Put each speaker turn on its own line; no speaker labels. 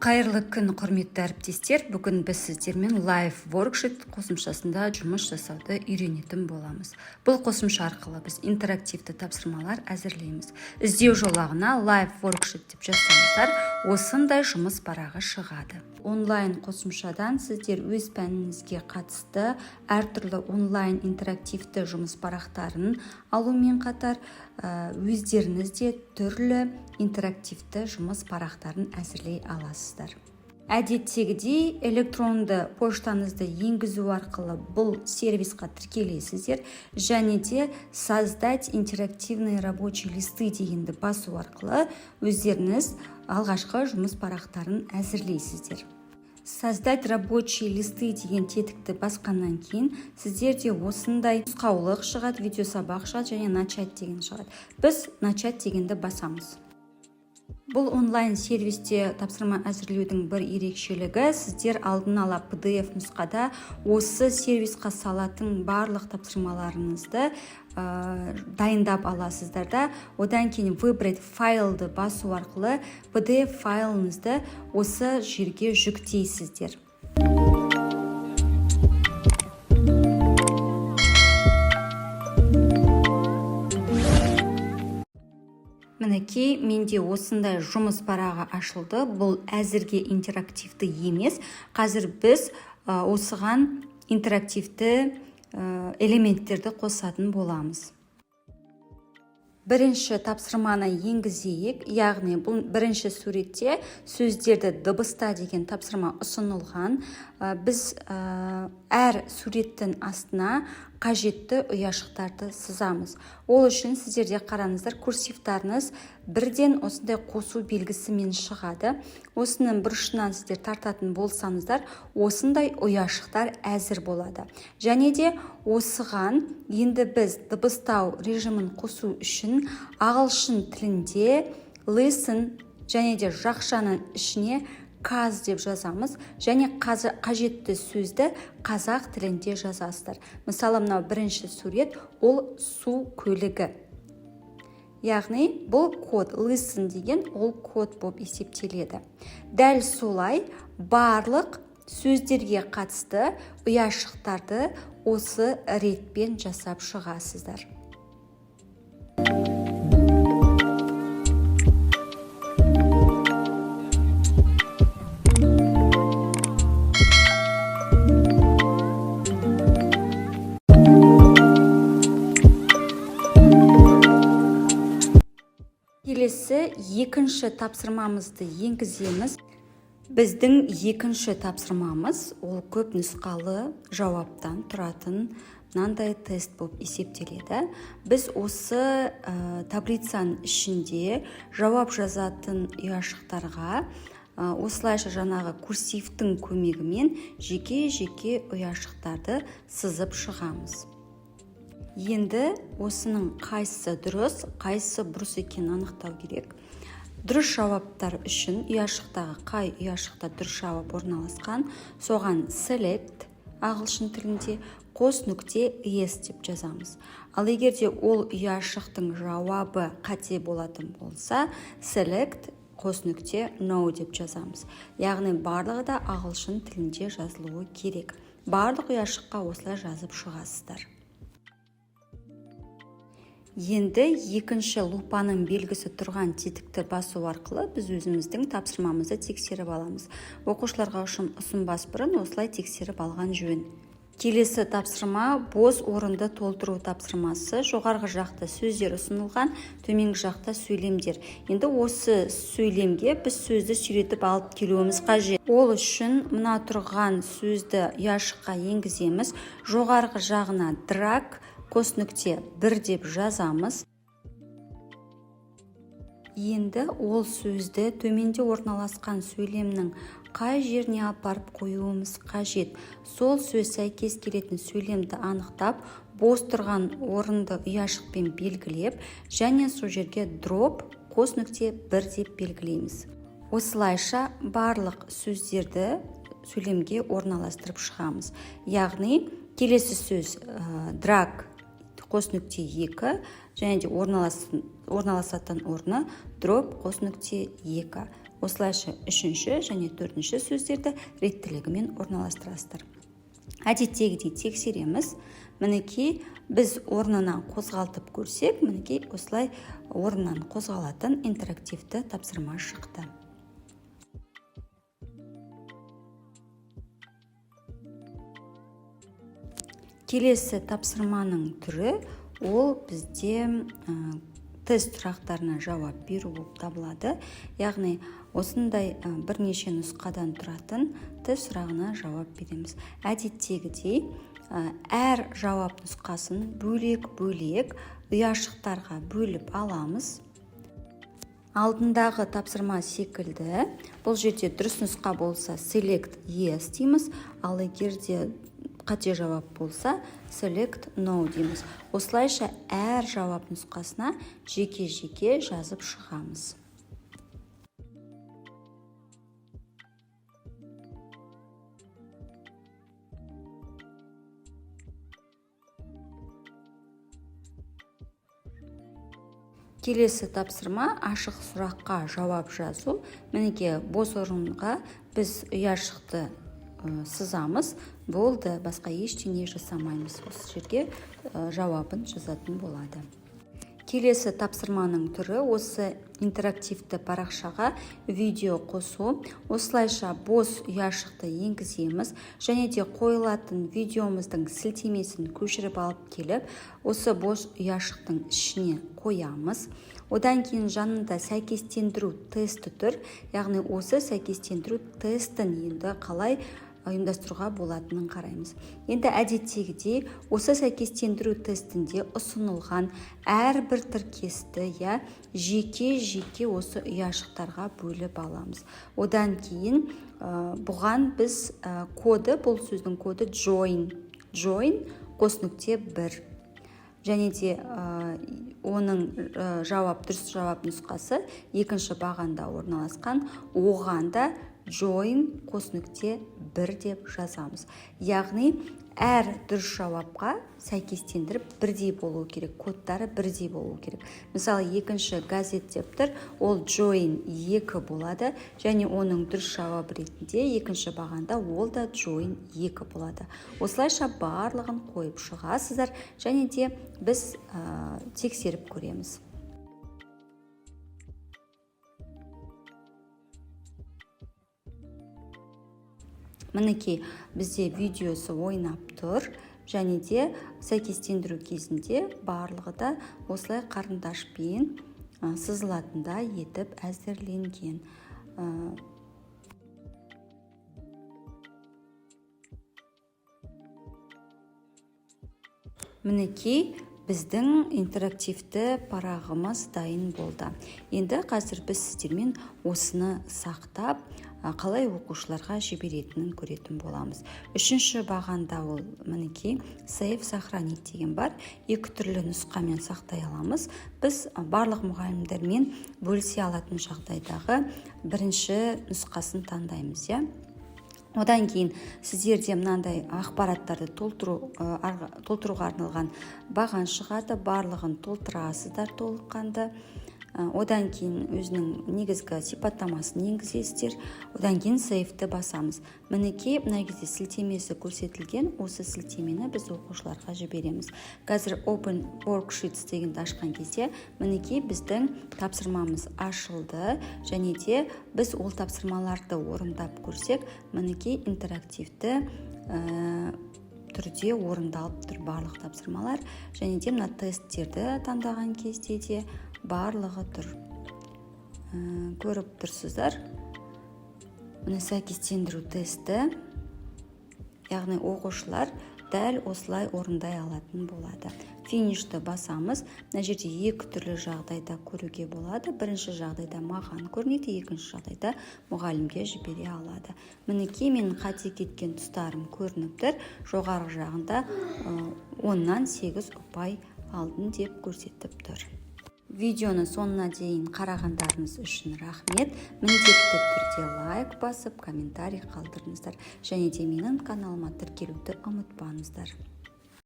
Қайырлы күн, құрметті әріптестер! Бүгін біз сіздермен Live Worksheet қосымшасында жұмыс жасауды үйренетін боламыз. Бұл қосымша арқылы біз интерактивті тапсырмалар әзірлейміз. Іздеу жолағына Live Worksheet деп жазсаңыздар, осындай жұмыс парағы шығады. Онлайн қосымшадан сіздер өз пәніңізге қатысты әртүрлі онлайн интерактивті жұмыс парақтарын алумен қатар, өздеріңіз де түрлі интерактивті жұмыс парақтарын әзірлей аласыздар. Әдеттегідей, электронды поштаңызды енгізу арқылы бұл сервисқа тіркелесіздер және де «Создать интерактивные рабочие листы» дегенді басу арқылы өздеріңіз алғашқы жұмыс парақтарын әзірлейсіздер. «Создать рабочие листы» деген тетікті басқаннан кейін сіздерде осындай нұсқаулық шығады, видеосабақ шығады және «Начать» деген шығады. Біз «Начать» дегенді басамыз. Бұл онлайн сервисте тапсырма әзірлеудің бір ерекшелігі: сіздер алдын ала PDF нұсқада осы сервисқа салатын барлық тапсырмаларыңызды дайындап аласыздар да, одан кейін «Выбрать файлды» басу арқылы PDF файлыңызды осы жерге жүктейсіздер. Мінекей, менде осындай жұмыс парағы ашылды. Бұл әзірге интерактивті емес. Қазір біз осыған интерактивті элементтерді қосатын боламыз. Бірінші тапсырманы енгізейік, яғни бұл бірінші суретте «Сөздерді дыбыста» деген тапсырма ұсынылған. Біз әр суреттің астына қажетті ұяшықтарды сызамыз. Ол үшін сіздерде, қараңыздар, курсивтарыңыз бірден осындай қосу белгісімен шығады. Осының бұрышынан сіздер тартатын болсаңыздар, осындай ұяшықтар әзір болады. Және де осыған енді біз дыбыстау режимін қосу үшін ағылшын тілінде listen және де жақшаның ішіне каз деп жазамыз және қажетті сөзді қазақ тілінде жазасыздар. Мысалы, мынау бірінші сурет, ол су көлігі, яғни бұл код, listen деген ол код болып есептеледі. Дәл солай барлық сөздерге қатысты ұяшықтарды осы ретпен жасап шығасыздар. Келесі екінші тапсырмамызды енгіземіз. Біздің екінші тапсырмамыз ол көп нұсқалы жауаптан тұратын мынандай тест болып есептеледі. Біз осы таблицаның ішінде жауап жазатын ұяшықтарға осылайша жаңағы курсивтің көмегімен жеке-жеке ұяшықтарды сызып шығамыз. Енді осының қайсысы дұрыс, қайсысы бұрыс екенін анықтау керек. Дұрыс жауаптар үшін ұяшықтағы, қай ұяшықта дұрыс жауап орналасқан, соған select ағылшын тілінде қос нүкте yes деп жазамыз. Ал егер де ол ұяшықтың жауабы қате болатын болса, select қос нүкте no деп жазамыз. Яғни барлығы да ағылшын тілінде жазылуы керек. Барлық ұяшыққа осылай жазып шығасыздар. Енді екінші лупаның белгісі тұрған тетікті басу арқылы біз өзіміздің тапсырмамызды тексеріп аламыз. Оқушыларға ұсынбас бұрын осылай тексеріп алған жөн. Келесі тапсырма – бос орынды толтыру тапсырмасы. Жоғарғы жақта сөздер ұсынылған, төменгі жақта сөйлемдер. Енді осы сөйлемге біз сөзді сүйретіп алып келуіміз қажет. Ол үшін мына тұрған сөзді ұяшыққа енгіземіз, жоғарғы жағына drag қос нүкте бір деп жазамыз. Енді ол сөзді төменде орналасқан сөйлемнің қай жеріне апарып қоюымыз қажет, сол сөз сәйкес келетін сөйлемді анықтап, бос тұрған орынды ұяшықпен белгілеп және сол жерге drop қос нүкте бір деп белгілейміз. Осылайша барлық сөздерді сөйлемге орналастырып шығамыз. Яғни келесі сөз drag қос нүкте екі және де орналасатын орны drop қос нүкте екі. Осылайша үшінші және төртінші сөздерді реттілігімен орналастырасыздар. Әдеттегідей тексереміз. Мінекей, біз орнынан қозғалтып көрсек, мінекей, осылай орнынан қозғалатын интерактивті тапсырма шықты. Келесі тапсырманың түрі ол бізде тест сұрақтарына жауап беру болып табылады. Яғни осындай бірнеше нұсқадан тұратын тест сұрағына жауап береміз. Әдеттегідей әр жауап нұсқасын бөлек-бөлек ұяшықтарға бөліп аламыз. Алдындағы тапсырма секілді бұл жерде дұрыс нұсқа болса, select yes дейміз, ал егер де қате жауап болса, select no дейміз. Осылайша әр жауап нұсқасына жеке-жеке жазып шығамыз. Келесі тапсырма — ашық сұраққа жауап жазу. Мінекей, бос орынға біз ұяшықты сызамыз, болды, басқа ештеңе жасамаймыз. Осы жерге жауабын жазатын болады. Келесі тапсырманың түрі — осы интерактивті парақшаға видео қосу. Осылайша бос ұяшықты енгіземіз және де қойылатын видеомыздың сілтемесін көшіріп алып келіп, осы бос ұяшықтың ішіне қоямыз. Одан кейін жанында сәйкестендіру тесті тұр, яғни осы сәйкестендіру тестін енді қалай ұйымдастыруға болатынын қараймыз. Енді әдеттегідей осы сәйкестендіру тестінде ұсынылған әрбір тіркесті, иә, жеке жеке осы ұяшықтарға бөліп аламыз. Одан кейін бұған біз коды, бұл сөздің коды join, join қос нүкте бір, және де оның жауап, дұрыс жауап нұсқасы екінші бағанда орналасқан, оған да join қос нүкте бір деп жазамыз. Яғни әр дұрыс жауапқа сәйкестендіріп, бірдей болу керек, кодтары бірдей болу керек. Мысалы, екінші газет деп тұр, ол join 2 болады және оның дұрыс жауабы ретінде екінші бағанда ол да join 2 болады. Осылайша барлығын қойып шығасыздар және де біз тексеріп көреміз. Мінекей, бізде видеосы ойнап тұр және де сәйкестендіру кезінде барлығы да осылай қарындашпен сызылатындай етіп әзірленген. Мінекей, біздің интерактивті парағымыз дайын болды. Енді қазір біз сіздермен осыны сақтап, қалай оқушыларға жіберетінін көретін боламыз. Үшінші бағанда ол, мінекей, save, сохранить деген бар. Екі түрлі нұсқамен сақтай аламыз. Біз барлық мұғалімдермен бөлісе алатын жағдайдағы бірінші нұсқасын таңдаймыз, иә. Одан кейін сіздерде мынандай ақпараттарды толтыруға арналған баған шығады, барлығын толтырасыздар толыққанды. Одан кейін өзінің негізгі сипаттамасын енгізесіздер. Одан кейін save ті басамыз. Мінекей, мына кезде сілтемесі көрсетілген, осы сілтемені біз оқушыларға жібереміз. Қазір open worksheets дегенді ашқан кезде, мінекей, біздің тапсырмамыз ашылды және де біз ол тапсырмаларды орындап көрсек, мінекей, интерактивті түрде орындалып тұр барлық тапсырмалар және де мына тесттерді таңдаған кезде де барлығы тұр. Көріп тұрсыздар, міне, сәйкестендіру тесті, яғни оқушылар дәл осылай орындай алатын болады. Finish ті басамыз. Мына жерде екі түрлі жағдайда көруге болады: бірінші жағдайда маған көрінеді, екінші жағдайда мұғалімге жібере алады. Мінекей, менің қате кеткен тұстарым көрініп тұр. Жоғарғы жағында 10-нан 8 ұпай алдым деп көрсетіп тұр. Видеоны соңына дейін қарағандарыңыз үшін рахмет. Міндетті түрде лайк басып, комментарий қалдырыңыздар және де менің каналыма тіркелуді ұмытпаңыздар.